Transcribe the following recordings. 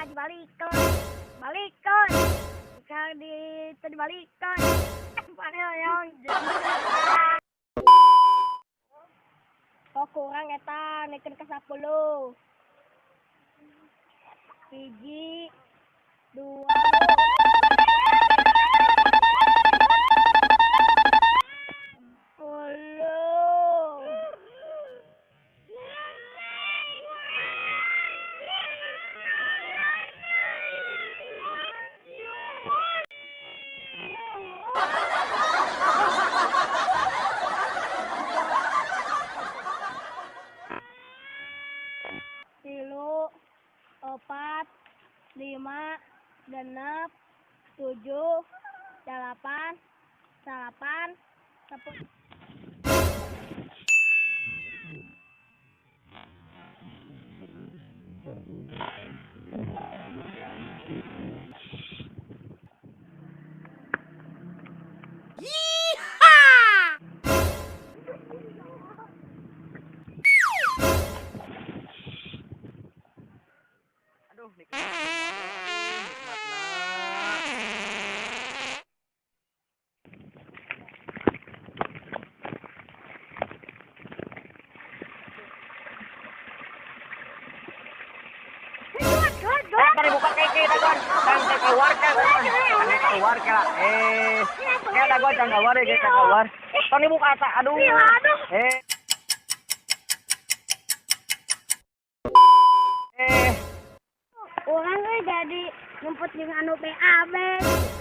Dibalikeun. Balikeun. Ka di teu dibalikeun. Padahal yang kok kurang eta naikeun ka 10. Hiji, dua, 10. 3, 4, 5, 6, 7, 8, 9, 10. Aduh, nikmat. Nikmatna. Eh, tadi buka keke dagoan. Can teh keluar ke. Can keluar ke lah. Eh, ke dagoan can keluar ya, can keluar. Tong dibuka eta, aduh. Eh. Eh, Urang euy jadi ngumpet jeung anu BAB.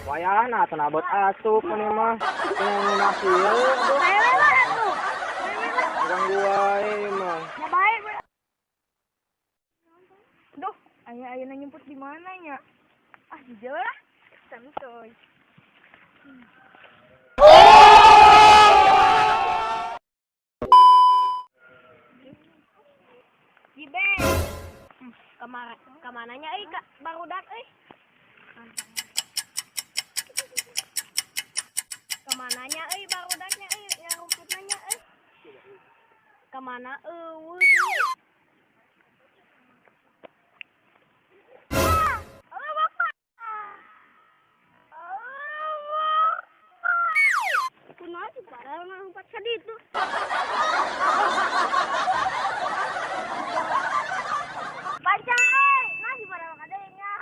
Wayahna atuh nabot asup maneh mah. Yang nasi ieu, aduh. Bae lah atuh. Ganggu wae mah. Ya bae. Duh, aya ayeuna nyumput di mana nya? Ah, di jauh lah. Santuy. Jibe. Kemana kemananya euy ka barudak euy? Kemananya euy barudaknya euy ngarumputna nya euy? Kemana eueuh deui? Ah, Allah Akbar. Allah Akbar. Kunaon sih padahal ngalompat ka ditu. Panjang euy, nah di padahal kadeunya.